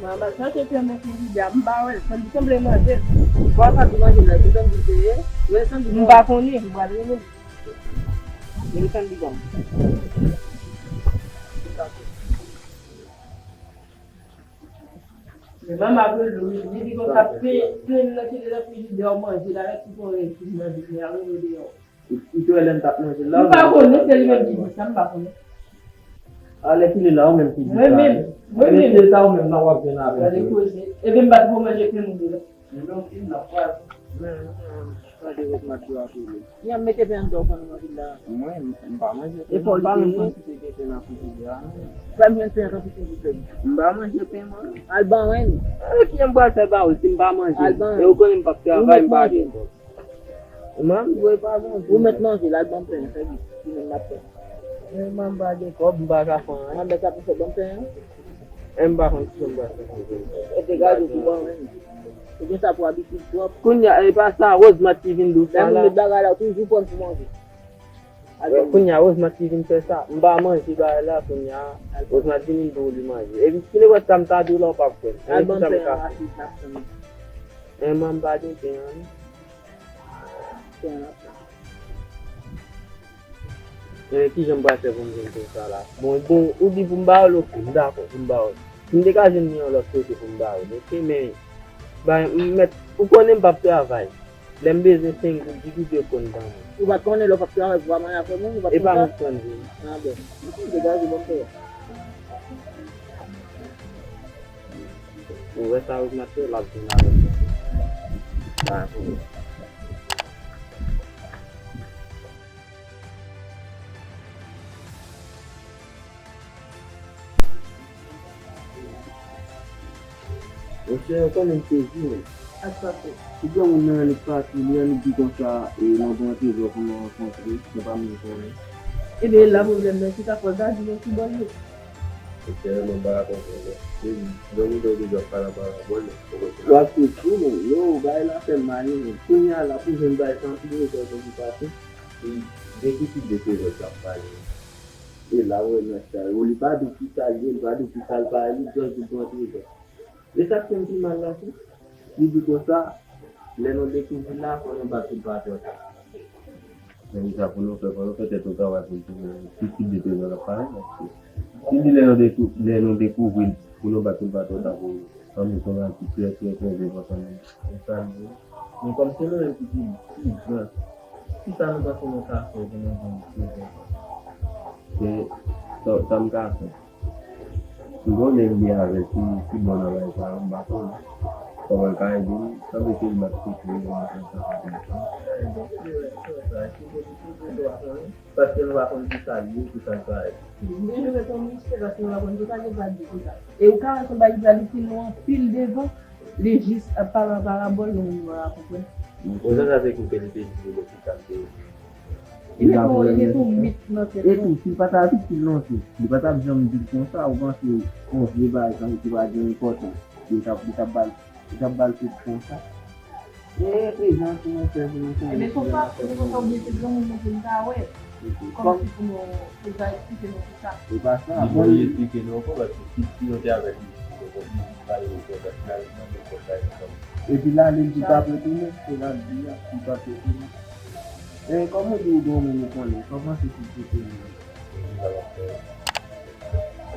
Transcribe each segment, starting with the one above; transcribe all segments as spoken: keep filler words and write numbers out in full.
Mwen, mwen chèche fè mwen frizidè a, m pa wè l. Sandy sanble manje l. Bò Sandy manje l la, se Sandy te ye. Lè Sandy m pa konnen. M pral rele l. Lè Sandy ban m. Men manman ap rele w, li di konsa, pen, pen nan ki te nan frijidè a, w manje l avèk ti pon ren ki manje, men ap rele w deyò. Ou, ou te wè lè m t ap manje l la? M pa konnen, se li menm ki di sa, m pa konnen. A, lè fini la, ou menm ki di sa. Mwen menm, mwen menm. Mesye, sa ou menm nan w ap jwenn avè m. Gade koze. Epi m pa t ko manje pen moun la. Men non, fin nan pwal. Tande Rose Matthew ap rele. Kijan m mete pen anndan w pandan m anvi la? Mwen, m pa manje pen. E fò l pa menm kantite gen pen nan frijidè a, non. Fè m jwenn pen an kantite ki fè. M pa manje pen, mwen. Al ban mwen li. E kijan m pral fè ba ou si m pa manje? Al ban mwen. E ou konnen m p ap travay, m pa gen kòb. Mwen, m dwe pa manje. Ou mèt manje, l al ban m pen an, fè vit. Ki menm m ap fè. E mwen, m pa gen kòb, m pa ka fè anyen. Mwen, bèk ap fè ban m pen an. E m pa konn kijan m pral fè pou jwenn. E degaje w pou ban mwen. Ou gen sa pou abitid twòp. Kounye a, e pa sa, Rosemary ki vin di w sa la. Lè m met bagay la, ou toujou pran pou manje. Wè, kounye a, Rosemary ki vin fè sa. M pa manje bagay la, kounye a, Rosemary vin di w li manje. Epi, si nenpòt sa m ta di w la, ou p ap kwè m. Al ban m pen an rapid, n ap tann. E mwen, m pa gen pen an, non. Pen an ap tann. E kijan m pral fè pou m jwenn pen sa la? Bon, bon, ou di pou m ba w l, oke, m dakò pou m ba w l. Si m te ka jwenn li yon lòt kote pou m ba w l, oke, men, ba, m mèt, ou konnen m p ap travay. Lè m bezwen senk goud, di goud yo konn ban mwen. Ou pa t konnen lè w p ap travay pou w pa manje avèk moun, ou pa t konn sa? E pa mwen k konn di. A, bon. M konn degaje ban m pen an. Ou wè sa Rosemary fè, l ap vin avè m. Dakò. Monchè, ou konnen m sezi, men. Sa k pase? Ou gen moun nan annik pati, li annik di konsa, e, nou gen yon trezò pou nou rankontre, nou pa menm konnen. Ebyen, e la pwoblèm nan chita, fò l ta di nou ki bò l ye. Monchè, mwen pa ka konprann, non. Se dòmi dòmi dòk pa nan parabòl, non. W ap sezi, men, yo, bagay la fè m mal, men. Kounye a la, pou jwenn bagay sa, anpil rezon pou ki pase. E de ki tip de trezò k ap pale? E la, w wè nan sa yo, li pa di w ki sa l ye, li pa di w ki sa l pa ye, li just di w gon trezò. E sa k fè m pi mal la, se, li di konsa, lè nou dekouvri l la, fò nou bat tout patwòt. Men kisa pou nou fè, fò nou fè tèt nou travay pou n twouve ki tip de trezò l ap pale, paske si li lè nou dekou-, lè nou dekouvri l, pou nou bat tout patwòt la pou nou, ann nou se yon bagay ki trè, trè, trè enpòtan. Men kòm se nou menm ki pi, pi gran, kisa nou panse nou ka fè pou nou jwenn trezò sa? Se sa, sa m ka fè. M konnen m byen avè l, si, si bon nan bagay sa yo, m pa konnen. Kòman l ka ede m? Sanble se l m ap sekire, m ap fè sa pou li. Paske nou pa konn ki sa l ye, ki sa l ka ede. Li bezwen fè yon mistè paske nou pa konn ki sa l ye, pa di ki sa. E ou ka wè se yon bagay ki pral itil nou anpil devan, li jis ap pale an parabòl, nou menm nou pa ka konprann. Bon, sa, sa se koupe li te di nou ki sa l te ye. Li gen yon, li gen yon mit nan tèt li. Epi, si l pa t ap itil non, se, li pa t ap janm di l konsa, ou panse yon vye bagay sa ki pa gen enpòtans, li t ap, li t ap ba l, li t ap ba l tout konsa. E prezan, si nou fè, si nou fè. Ebyen, se yon fason, se konsa ou gen se granmoun nou pou n ta wè. Kòmsi pou nou, pou l ta eksplike nou tout sa. Se pa sa. Li bon, li eksplike nou ankò, paske si, si nou te avèk li, nou konn pale nou konsa, si n al nan men konsa, e konsa. Epi la, li di pa retounen, se la l di a, li pa retounen. E kòman ou di ou gen yon moun ou konnen, kòman se ki kote li ye?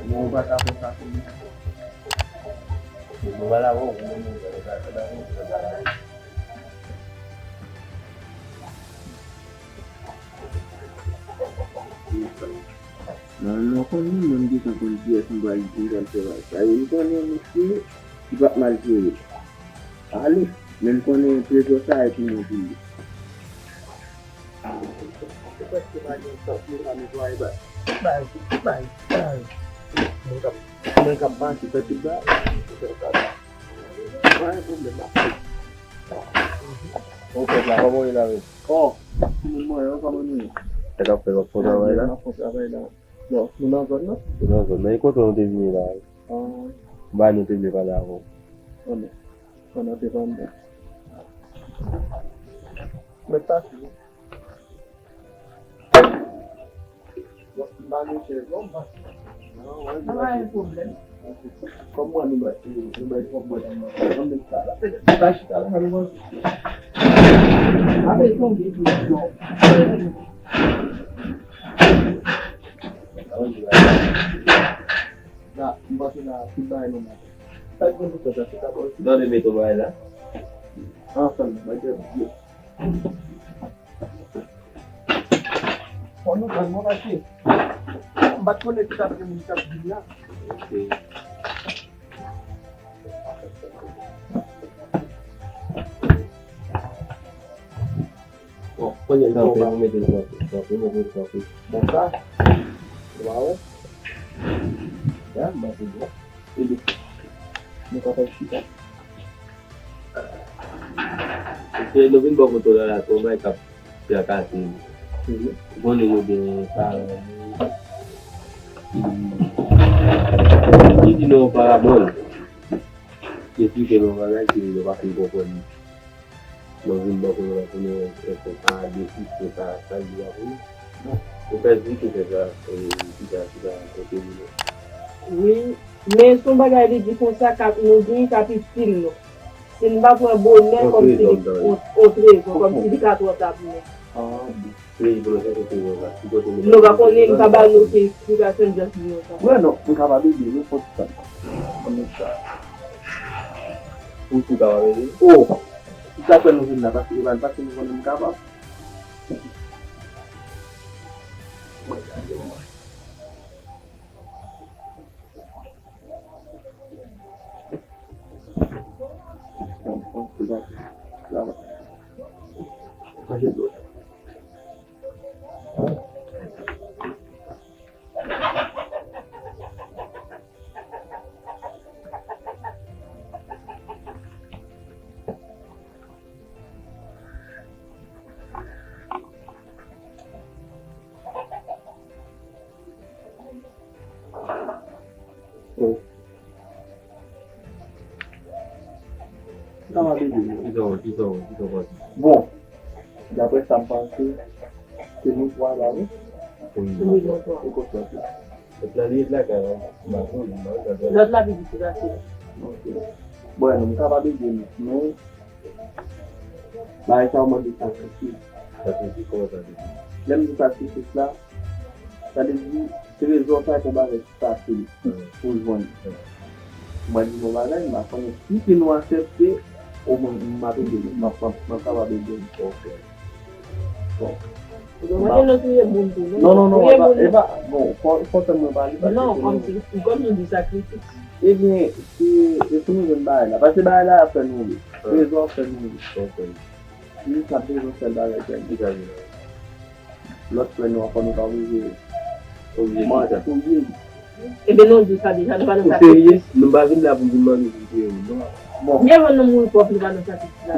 Men ou pa ka fè sa pou li. Se nòmal avè w, ou menm ou pa ka fè sa pou li. Non, non, konnen menm deja konn kiyès m pral, m pral fè bagay sa yo. M konnen misye, li p ap mal jere. Ale, men m konnen trezò sa e pi bon pou li. Se prèske pa gen tan pou yo ka netwaye bagay. Bagay, bagay, bagay. Mwen k ap, mwen k ap mache fè tout bagay. Pa gen pwoblèm la. Bon, pèp la, kòman w ye la menm? Oh, timoun mwen yo, kòman nou ye? Sa k ap fèt, w ap fè travay la? M ap fè travay la. Bon, nou nan zòn nan? Nou nan zòn nan. E kote nou te vini la? Ah. Ba nou te vle pale avè w. Konnen. Konnen te konnen. Mèt pase. Bon, m pa gen chèz non, m pase. Non, pa gen pwoblèm. Kòm mwen, nou bay, nou bay twòp bwèt anba. Ann met sa la. Ba chita la, nou panse. Apre tonbe, tou, non. La, m panse la, tout bagay nòmal. Sa k gen pou fèt la, se ta bò. Non, li mete yon bagay la. Ansanm, bagay yo. Fò nou tann, mwen, paske m pa t konnen ki t ap gen moun k ap vin la. Ok. Bon, kounye a, kanpe, nou mete l kanpe. Kanpe, nou mete l kanpe. Konsa. Ou pa wè? Ya, m panse bon. E nou, nou kapab chita. Paske nou vin bò kote w la, la, se yon bagay k ap trakase nou. Ou konnen nou gen paran nou. Li di nou yon parabòl. Li eksplike nou yon bagay ke nou pa fin konprann li. Nou vin bò kote w la pou nou wè èske sa desisyon sa, sa l di a pou nou. Ou pèdi, ou fè sa, e, ki sa, ki sa, kote li ye. Wi, men se yon bagay li di konsa k ap, nou di k ap itil nou. Si n pa pran bonè kòmsi li, yon trezò, kòmsi li ka twò ta pou nou. Ah, bon. Wi, bon, se kote yo la. Ki kote nou... Nou pa konnen, m pa ba nou okenn eksplikasyon, just di nou sa. Wè, non, m kapab ede nou, fòk sa. Kòm sa. Ou tou kapab ede? Oh! Ki sa fè nou vin la, paske, paske nou konnen m kapab. Mwen gade mwen. Bon. Sa va bebe, non? Kisa w, kisa w, kisa w panse? Bon, daprè sa m panse, se nou twa la, wi. Wi, nou twa. E kot lòt la? Lòt la, li ret lakay la. M pa konnen, m pa konnen. Lòt la vin isit la, se. Ok. Bon, non, m kapab ede nou, men bagay sa yo mande sakrifis. Sakrifis, kòman sakrifis? Lè m di sakrifis la, sa vle di, trezò sa se yon bagay ki fasil pou jwenn. Mwen di nou bagay, m pa konnen si, si nou aksepte, omwen m ap ede nou, m ap, m ap, m ap kapab ede nou. Ok. Bon. Ou konprann? Mwen te nan touye moun tou. Non, non, non, e pa, e pa, bon, fò, fò tèm mwen pale, paske... Non, kòm si, kòm nou di sakrifis. Ebyen, se, se pou nou jwenn bagay la. Paske bagay la ap fè nou ri. Rezon ap fè nou ri. Se jis n ap bezwen sèl bagay tèm. Lòt frè nou an, fò nou ta oblije. Oblije manje touye. Ebyen, nou di sa deja, nou pa nan sakrifis. Ou serye? Nou pa vin la pou vin mande pou touye moun, non. Bon. Byen, nou mouri pòv, nou pa nan sakrifis la.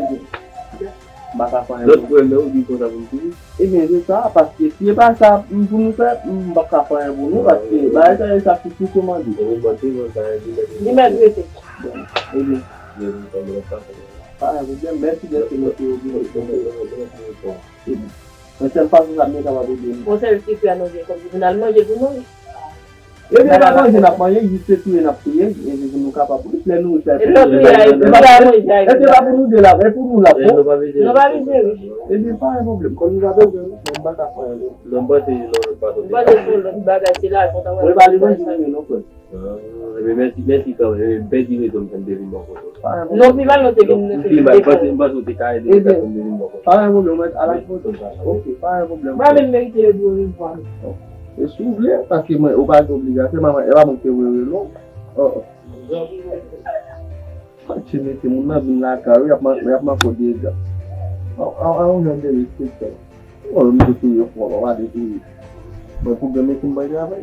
M pa ka fè anyen. Lòt frè, men ou di konsa pou m touye? Ebyen, se sa, paske si e pa sa pou nou fè, m pa ka fè anyen pou nou, paske bagay sa yo, e sakrifis yo mande. Li mèt rete. Bon, ebyen. Pa gen pwoblèm, mèsi dèske nou te oblije. Ebyen. Yon sèl fason sa m te kapab ede nou. Yon sèl ti frè nou gen kòm pou n al manje pou nou. Ebyen, e pa manje n ap manje, jis se touye n ap touye, e se pou nou kapab ri. Lè nou ri sa, e pou nou ri. Èske e pa pou nou de la, e pou nou la, bon? Nou pa bezwen ri. Ebyen, pa gen pwoblèm. Kòm nou pa bezwen ri, men m pa ka fè anyen. Non, m panse, non, nou pa bezwen. M panse se yon lòt bagay, se lajan w ta pral. Mwen pa li manje, non, frè. Ebyen, mèsi, mèsi kanmenm. Ebyen, m pèdi rezon m fè m te vin bò kote w. Non, pi mal nou te vin, nou te vin defann. M panse, m panse w te ka ede m fè m te vin bò kote w. Pa gen pwoblèm, mwen al ak foto sa. Ok, pa gen pwoblèm. Mwen menm merite yo di w revwa. E si w vle, paske mwen, ou pa gen obligasyon, mwen, e pa mwen ki te voye w non. Oh, oh. Ti mete moun nan vin lakay ou, y ap man-, y ap manke w dega. A, a, a, yon jan de respektan. Bon, m te touye fò, pa de touye. Mwen pou gen mete m bay travay.